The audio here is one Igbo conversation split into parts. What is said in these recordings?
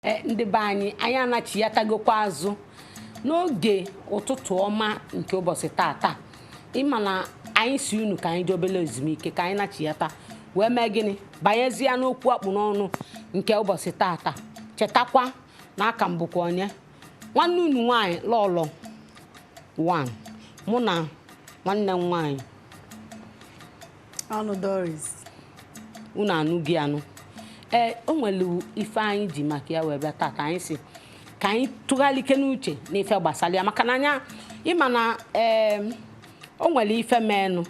Ndị be anyị, anyị anachiyatagokwa azụ n'oge Ụtụtụ Ọma nke ụbọchị tata. Ịma na anyị si unu ka anyị jee obele ezumike, ka anyị nachiyata wee mee gịnị? Banyezie n'okwu akpụ n'ọnụ nke ụbọchị tata. Chetakwa na aka m bụkwa onye nwanne unu nwaanyị, Lọlọ 1, mụ na nwanne m nwaanyị Ọnụ Doris. Unu anụghị anụ. Ee, o nwere ife anyị ji maka ya wee bịa tata. Anyị si ka anyị tụgharịke n'uche n'ife gbasara ya, maka na anya ịma na ee, o nwere ife menụ.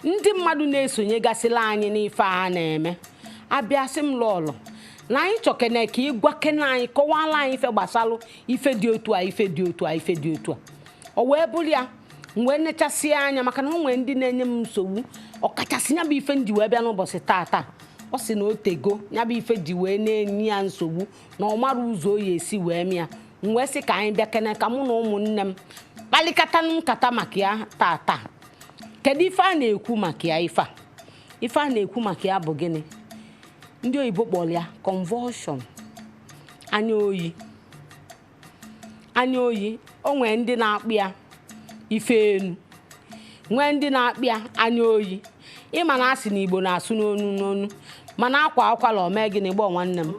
Ndị mmadụ na-esonyegasịla anyị n'ife a na-eme abịa sị m, "Lọlọ, na anyị chọkene ka ịgwa kene anyị, kọwala anyị ife gbasalụ ife dị otu a, ife dị otu a, ife dị otu a." O wee bụrụ ya, m wee nechasịa anya, maka na o nwere ndị na-enye m nsogbu, ọkachasị ya bụ ife m ji wee bịa n'ụbọchị tata. Ọ sị na o tego ya bụ ife ji wee na-enye ya nsogbu, na ọ mara ụzọ o ya esi wee mịa. M wee sị ka anyị bịa kene, ka mụ na ụmụnne m kpalikata nkata maka ya tata. Kedu ife a na-ekwu maka ya? Ife a na-ekwu maka ya bụ gịnị? Ndị oyibo kpọrọ ya convulsion, anya oyi. Anya oyi, o nwee ndị na-akpụ ya ife enu, nwee ndị na-akpụ ya anya oyi. Ịma na asị na Igbo na-asụ n'onu n'onu, mana akwa akwala omee gịnị? Gbọọ nwanne m,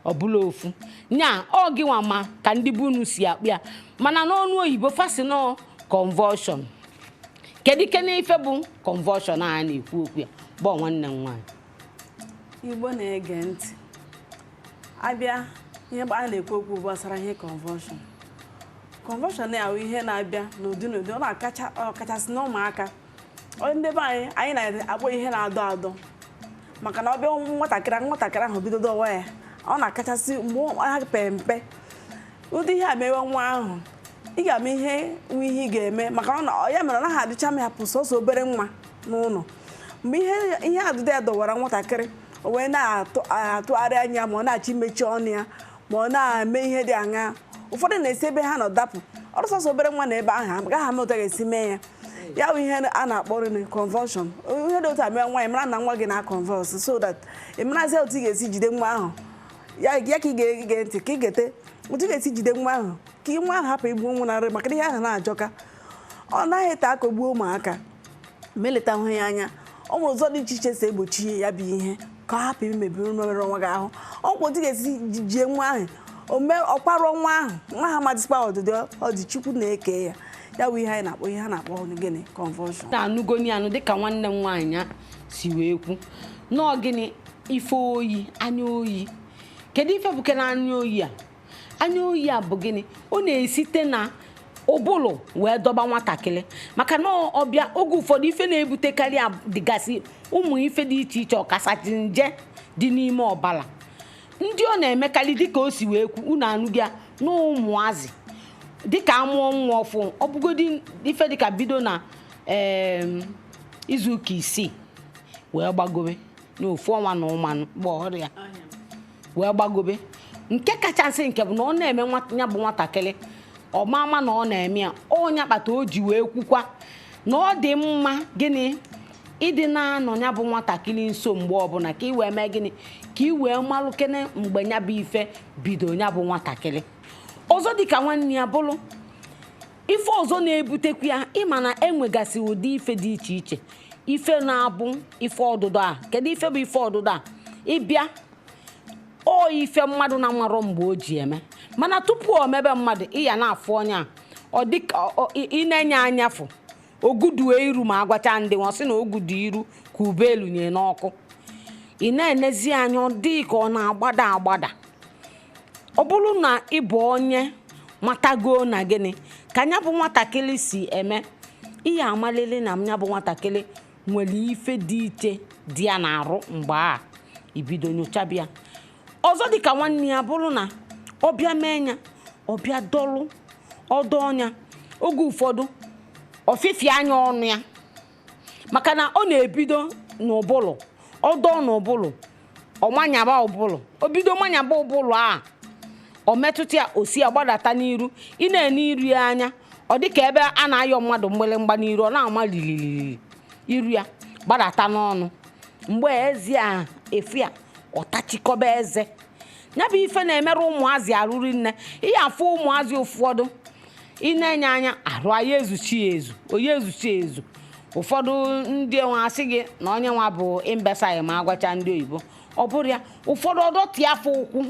ọ bụla ofu nya ọ gị nwa ma ka ndị be unu si akpụ ya. Mana n'ọnụ oyibo, fasi nọ convulsion. Kedu ike n'ife bụ convulsion a na-ekwu okwu ya? Gbọọ nwanne m nwaanyị. Igbo na-ege ntị, abịa ihe a na-ekwu okwu gbasara ihe convulsion. Convulsion na-ahụ ihe na-abịa n'ụdị n'ụdị. Ọ na-akacha ọkachasị na ụmụaka. Ndị be anyị, anyị na-akpọ ihe na-adọ adọ, maka na ọ bịa nwatakịrị ahụ bido dọwa ya. Ọ na-akachasị mgbe ha pe mpe. Ụdị ihe a mewe nwa ahụ, ị ga-ama ihe nwe ihe ị ga-eme, maka na ya mere ọ naghị adịcha m hapụ sọsọ obere nwa n'ụlọ. Mgbe ihe adịdị ya dọwara nwatakịrị, o wee na-atụgharị anya, ma ọ na-achọ imechi ọnụ ya, ma ọ na-eme ihe dị aṅa. Ụfọdụ na-esi ebe ha nọ dapụ. Ọrụ sọsọ obere nwa na ebe ahụ, agaghị ama otu a ga-esi mee ya. Ya bụ ihe a na-akpọ convulsion. Ihe dị otu a mee nwa, ị mara na nwa gị na-convulse, so that ị marazi otu ị ga-esi jide nwa ahụ. Ya ka ị ga-ege ntị, ka ị gete otu ị ga-esi jide nwa ahụ, ka nwa ahụ hapụ igbu nwụnarị, maka na ihe ahụ na-ajọka. Ọ naghị ete aka gbuo ụmụaka ma eleta hụ ya anya. Ọ nwere ụzọ dị iche iche si egbochi ya bụ ihe, ka ọ hapụ imebi mmerụ onwe gị ahụ. Ọ kwa otu ị ga-esi jie nwa ahụ, ome ọkwarụ nwa ahụ, nwa ahụ amadịsịkwa ọdịdị ọ dị. Chukwu na-eke ya. Ya bụ ihe anyị na-akpọ, ihe a na-akpọ gịnị? Convulsion. Na-anụgoni anụ dịka nwanne m nwaanyị ya si wee kwu nọọ gịnị? Ife oyi, anya oyi. Kedu ife bụ kene anya oyi a? Anya oyi a bụ gịnị? Ọ na-esite na ụbụlụ wee dọba nwatakịrị, maka na ọbịa oge ụfọdụ, ife na-ebutekarị a dịgasị ụmụ ife dị iche iche, ọkachasị nje dị n'ime ọbara. Ndị ọ na-emekarị, dịka o si wee kwu, unu anụghị ya, na ụmụazị dịka amụọ nwa ọfụ, ọ bụgodi ife dịka bido na izuụka 6 wee gbagobe, n'ofu ọnwa na ụmanụ gba ọrịa wee gbagobe. Nke kachasị nke bụ na ọ na-eme ya bụ nwatakịrị ọmama na ọ na-eme ya ọnya kpata o ji wee kwukwa na ọ dị mma gịnị? Ịdị na-anọ ya bụ nwatakịrị nso mgbe ọbụla, ka ị wee mee gịnị? Ka ị wee malụ kene mgbe ya bụ ife bido ya bụ nwatakịrị. Ọzọ dịka nwanne ya bụrụ ife ọzọ na-ebutekwa ya, ịma na enwegasị ụdị ife dị iche iche, ife na-abụ ife ọdụdọ a. Kedu ife bụ ife ọdụdọ a? Ịbịa ọ ife mmadụ na-amarọ mgbe o ji eme, mana tupu o mebe mmadụ, ịya na-afụ onye a, ọ dịka ị na-enye anya fụ ogudue iru, ma agwacha ndị nwa sị na ogudu iru ka ube elu nye n'ọkụ. Ị na-enezi anya, ọ dị ka ọ na-agbada agbada. Ọ bụrụ na ị bụ onye matago na gịnị ka ya bụ nwatakịrị si eme, ihe amalele na ya bụ nwatakịrị nwere ife dị iche dị ya na-arụ mgbe a ibido nyochabịa. Ọzọ dịka nwanne ya bụrụ na ọbịa mee ya, ọbịa dọlụ ọdọ ọnya. Oge ụfọdụ ọfịfịa anya ọnụ ya, maka na ọ na-ebido n'ụbụlụ, ọdọ n'ụbụlụ, ọ manyaba ụbụlụ, o bido manyaba ụbụlụ a, ọ metụta ya, o si ya gbadata n'iru. Ị na-ene iru ya anya, ọ dị ka ebe a na-ayọ mmadụ mgbịrịmgba n'iru, ọ na-ama lililili iru ya gbadata n'ọnụ. Mgbe eze a efu ya, ọ tachikọba eze. Ya bụ ife na-emerụ ụmụazị arụri nne. Ihe afụ ụmụazị ụfọdụ, ị na-enye anya arụ anyị ezuchi ya ezu, onye ezuchi ya ezu. Ụfọdụ ndị nwa asị gị na onye nwa bụ imbecile, ma agwacha ndị oyibo ọ bụrụ ya. Ụfọdụ ọdọtị afọ ụkwụ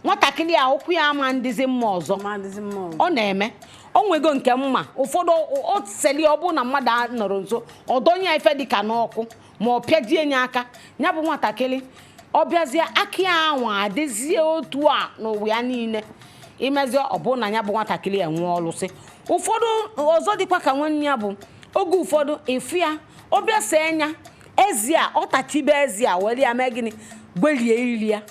nwatakịrị a, ụkwụ ya ama ndịzi mma ọzọ. Ma adịzi mma ọzọ. Ọ na-eme o nwego nke mma. Ụfọdụ o seli, ọ bụrụ na mmadụ a nọrọ nso, ọ dọnye ya ife dịka n'ọkụ, ma ọ pịajie ya aka, ya bụ nwatakịrị ọ bịazie, aka ya anwa adịzie otu a n'ụwa ya niile. Imezie, ọ bụrụ na ya bụ nwatakịrị enwe ọlụsị. Ụfọdụ ọzọ dịkwa ka nwanne ya bụ oge ụfọdụ ịfụ ya, ọ bịa see nya ezi a, ọ tachibe ezi a, were ya mee gịnị? Gwelie ili ya,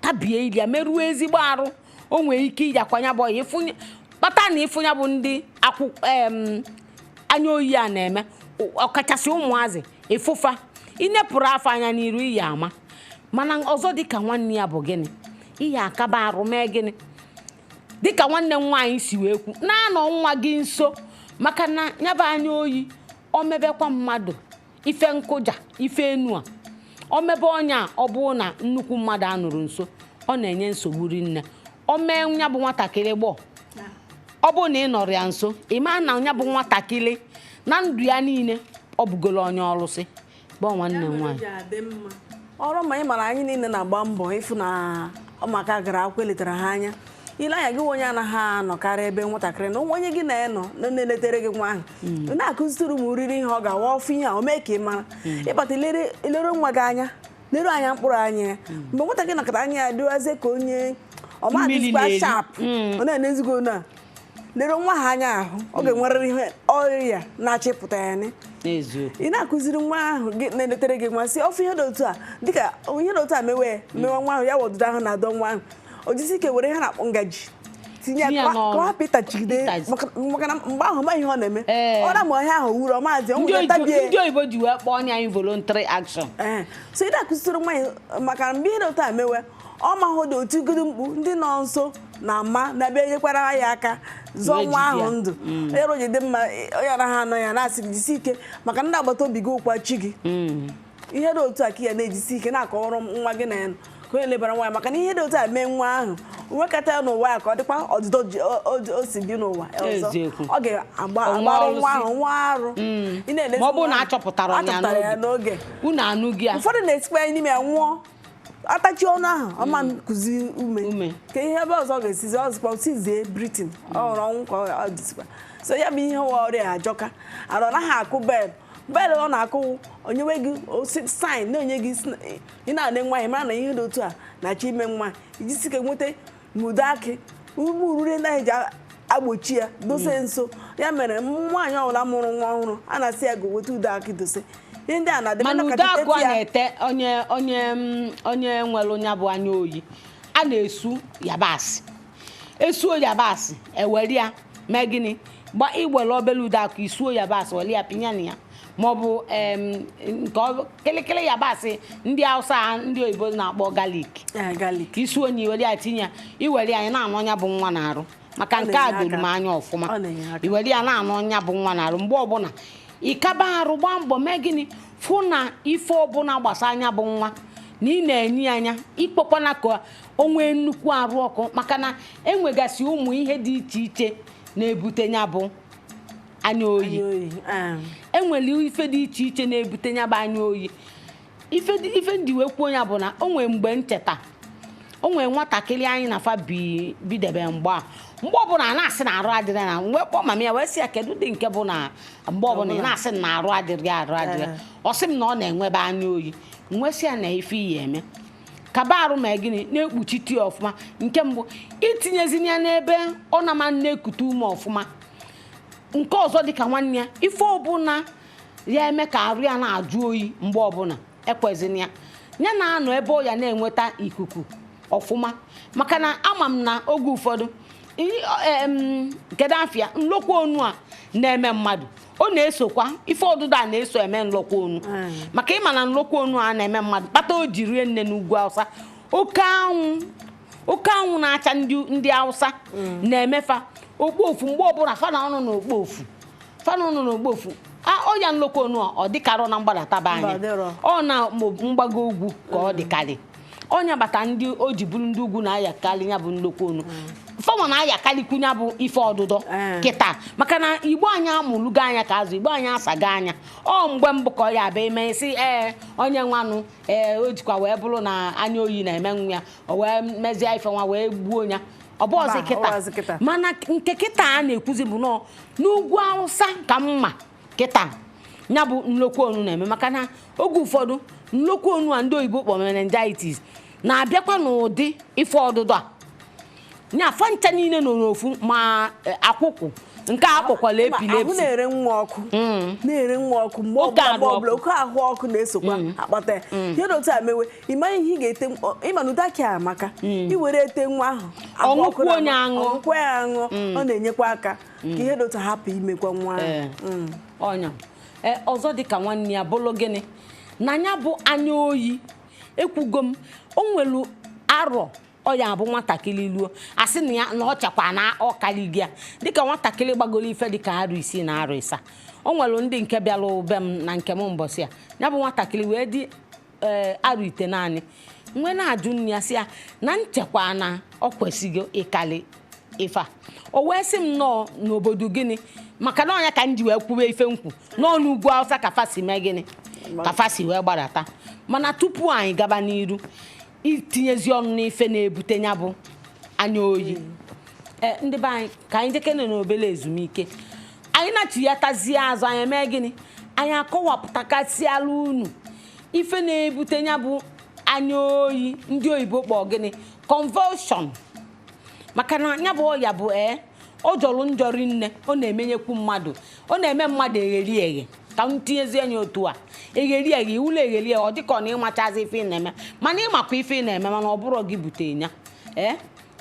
tabie ili ya, merụọ ezigbo arụ. O nwere ike ịjakwa ya bụ ọya ịfụnye kpata na ịfụnya bụ ndị akwụ anya oyi a na-eme, ọkachasị ụmụazị. Ịfụfa inepụrụ afọ anya n'iru iyi ama. Mana ọzọ dịka nwanne ya bụ gịnị? Iyi akaba arụ mee gịnị? Dịka nwanne m nwaanyị si wee kwu, na-anọ nwa gị nso, maka na ya bụ anya oyi o mebekwa mmadụ ife nkụja, ife enu a o mebe ọnya, ọ bụrụ na nnukwu mmadụ anụrụ nso, ọ na-enye nsogbu rinne. O mee ya bụ nwatakịrị gbọ, ọ bụrụ na ị nọrọ ya nso, ị maa na ya bụ nwatakịrị na ndụ ya niile ọ bụgolo onye ọlụsị bụ nwanne m nwaanyị. Ya mere o ji adị mma. Ọrụ ma ị mara, anyị niile na-agba mbọ ịfụ na ụmụaka gara akwụkwọ, eletere ha anya. Ile anya gị nwe onye anaghị anọkarị ebe nwatakịrị na onye gị na ya nọ na na-eletere gị nwa ahụ, ị na-akụziri ụmụ riri ihe ọ ga-awa ọfụ, ihe a o mee ka ị mara ịbata ilere nwa gị anya, lere anya mkpụrụ anya ya. Mgbe nwatakịrị nakọta anya ya dịwazie ka onye ọ Mmiri ma na-eri. sharp, ọ na-enezigo na lere nwa ha anya ahụ, ọ ga-enwerịrị ihe ọrịa na-achịpụta ya ni. N'eziokwu. Ị na-akụziri nwa ahụ gị na-eletere gị nwa, si ofe ihe dị otu a, dịka ihe dị otu a mewe mewe nwa ahụ, ya wọdụdo ahụ na-adọ nwa ahụ, o jisi ike were ihe na-akpọ ngaji tinye ya Tinye ya ka n'ọnụ. ka ọ hapụ ịtachigide. Maka na mgbe ahụ ọ maghị ihe ọ na-eme. Ọ na-amụ ihe ahụ wuru ọ maazị o Ndị nwere oyibo tabie. Ndị oyibo ji wee kpọọ ọnya involuntary action. Ee, so ị na-akụziri nwa ya, maka na mgbe ihe dị otu a mewe, ọ mahụ dị otu igodo mkpu, ndị nọ nso na ama na-abịa enyekwara ya aka zọọ Wee nwa jide ahụ ya. ndụ. Onye o ji dị mma, onye anaghị anọ ya na-asị gị jisi ike, maka ndị agbata obi gị ụkwa chi gị. Ihe dị otu a ka ya na-ejisi ike na-akọwọrọ nwa gị na ya nọ, ka onye lebara nwa ya, maka na ihe dị otu a mee nwa ahụ nwekọta ya n'ụwa ya, ka ọ dịkwa ọdịdọ o si bi n'ụwa ọzọ. Eziokwu. Ọ ga-agba Onwe agbarụ nwa ọlụsị. ahụ nwa arụ. Ị na-elezi Ma ọ bụrụ na nwa ahụ, achọpụtara ya achọpụtara ya n'oge. n'oge. Unu anụghị ya. Ụfọdụ na-esikwa ya n'ime ya nwụọ, atachi ọnụ ahụ, ọma kụzi ume. Ume. Ka ihe ebe ọzọ ga-esizi ọzọkwa sizie britain, ọ hụrụ ọnwụ ka ọ dịzikwa. So ya bụ ihe nwa ọrịa ajọka arụ. Ọ naghị akụ bell bell, ọ na-akụ onyewe gị sign na-enye gị ị na-ane nwa ya, mara na ihe dị otu a na-achọ ime nwa, ijisi ike nweta n'udo akị ugbo urure na eji agbochi ya dose nso. Ya mere nwaanyị ọbụla mụrụ nwa ọhụrụ, a na-asị ya go weta ude akị dose. Ihe ndị a na-adị Mana mana ude kacha akụ a teti ya. Na-ete onye nwere onye bụ anya oyi, a na-esu yabasị, esuo yabasị, ewere ya mee gịnị? Gba iwere obere ude akụ, isuo yabasị, were ya pinye na ya, maọbụ nke kịlịkịlị yabasị ndị Hausa a, ndị oyibo na-akpọ garlic. Eh, garlic. Isi onye iwere ya tinye ya, iwere ya, anyị na-anụ ọnya bụ nwa na-arụ, maka Ọ nke a na-enye doro m aka. anya ọfụma. Ọ na-enye aka. Iwere ya na-anụ ọnya bụ nwa na-arụ mgbe ọbụla, ịkaba arụ gbaa mbọ mee gịnị? Fụ na ife ọbụla gbasa anya bụ nwa na ị na-enye ya anya, ikpekwana ka o nwee nnukwu arụ ọkụ, maka na enwegasị ụmụ ihe dị iche iche na-ebute ya bụ anya oyi. Anya oyi, eh. Enwere ife dị iche iche na-ebute ya bụ anya oyi. Ife ndị wee kwuo ya bụ na o nwee mgbe ncheta, o nwee nwatakịrị anyị na fa bi bidebe mgbe a, mgbe ọbụla a na-asị na arụ adịrị na mgbe kpọọ mama ya wee sị ya, kedu dị nke bụ na mgbe ọbụla ị na-asị na arụ adịrị, arụ adịrị? Ọ sị m na ọ na-enwebe anya oyi. Nwesị ya na ife iyi eme kaba arụ ma gịnị na-ekpuchite ya ọfụma. Nke mbụ, itinyezina ya n'ebe ọ na-ama na-ekute ume ọfụma. Nke ọzọ dịka nwanne ya, ife ọbụla ya eme ka arụ ya na-ajụ oyi mgbe ọbụla, ekwezina ya ya na-anọ ebe ọ ya na-enweta ikuku ọfụma, maka na ama m na oge ụfọdụ kedu afịa nlokwa onu a na-eme mmadụ, ọ na-esokwa ife ọdụdụ a na-eso eme nlokwa onu. Maka ịma na nlokwa onu a na-eme mmadụ kpata o ji rie nne n'ugwu Awụsa, oke anwụ, oke anwụ na-acha ndị Hausa na-emefa okpofu mgbe ọbụla fa na ọnụ na okpofu, fa na ọnụ na okpofu a ọya nlokwa onu a, ọ dịkarọ na mgbadata be Mba, anyị. ọ dịrọ. Ọ na mgbago ugwu ka ọ dịkarị. Ọnya bata ndị o ji bụrụ ndị ugwu na-ayakarị ya bụ nnukwu onu fọnwa na-ayakarịkwu ya bụ ife ọdụdọ kịta, maka na Igbo anyị amụlugo anya ka azụ, Igbo anyị asago anya. Ọ mgbe mbụ ka ọ ya abịa eme sị ee onye nwanụ ee o jikwa wee bụrụ na anya oyi na-eme nwa ya, o wee mezie ife nwa wee gbuo ya. Ọ bụ ọzọ Mba, ọ bụghịzị kịta. kịta. Mana nke kịta a na-ekwuzi bụ nọọ n'ugwu Awụsa ka mma kịta ya bụ nlokwu onu na-eme, maka na oge ụfọdụ nlokwu onu a ndị oyibo kpọrọ meningitis na-abịakwa n'ụdị ife ọdụdọ a nya afọ ncha niile nọ n'ofu, ma akwụkwụ nke a kpọkwala Ma ahụ epilepsy. Na-ere nwa ọkụ, na-ere nwa ọkụ mgbe Oke ọbụla, ahụ mgbe ọbụla ọkụ. Oke ahụ ọkụ na-esokwa akpata ya. Ihe dị otu a mewe, ị maghị ihe ị ga-ete ịma na ụdaki a amaka i were ete nwa ahụ ahụ ọkụ Ọṅụkwuo onye na-ama- aṅụ. Ọṅụkwuo ya aṅụ, ọ na-enyekwa aka ka ihe dị otu a hapụ imekwa nwa ahụ. Ee. Ọnya ee ọzọ dịka nwanne ya bụlụ gịnị na ya bụ anya oyi. Ekwugo m, o nwelu arọ ọ ya abụ nwatakịrị luo, asị na ya na ọ chakwa na ọkaligo ya, dịka nwatakịrị gbagoro ife dịka arọ 6 na arọ 7. O nwere ndị nke bịara ube m na nke m mbọsị a, ya bụ nwatakịrị wee dị ee arọ 9, nwee na-ajụ nne ya sị ya na nchekwa na ọ kwesịghị ịkali ife a. O wee sị m nọọ n'obodo gịnị, maka na ọnya ka m ji wee kwube ife nkwu nọọ n'ugwu Awụsa ka fa si mee gịnị, ka fa si wee gbadata. Mana tupu anyị gaba n'iru itinyezi ọnụ n'ife na-ebute ya bụ anya oyi, ee ndị be anyị, ka anyị jekene n'obele ezumike. Anyị nachiyatazie azụ, anyị mee gịnị, anyị akọwapụtakasịala unu ife na-ebute ya bụ anya oyi ndị oyibo kpọọ gịnị, convulsion. Maka na ya bụ ọya bụ ee ọ jọrọ njọ rinne, ọ na-emenyekwu mmadụ, ọ na-eme mmadụ egheri eghe. Ka m tinyezie ya otu a, egheri eghe iwụlọ egheri eghe, ọ dịka ọ na ịmachazi ife ị na-eme, mana ịmakwa ife ị na-eme, mana ọ bụrụ gị bute ya. Ee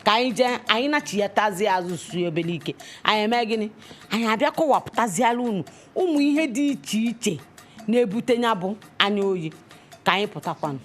ka anyị jee, anyị nachiyatazie azụ suo obere ike, anyị eme gịnị, anyị abịa kọwapụtaziala unu ụmụ ihe dị iche iche na-ebute ya bụ anya oyi. Ka anyị pụtakwanụ.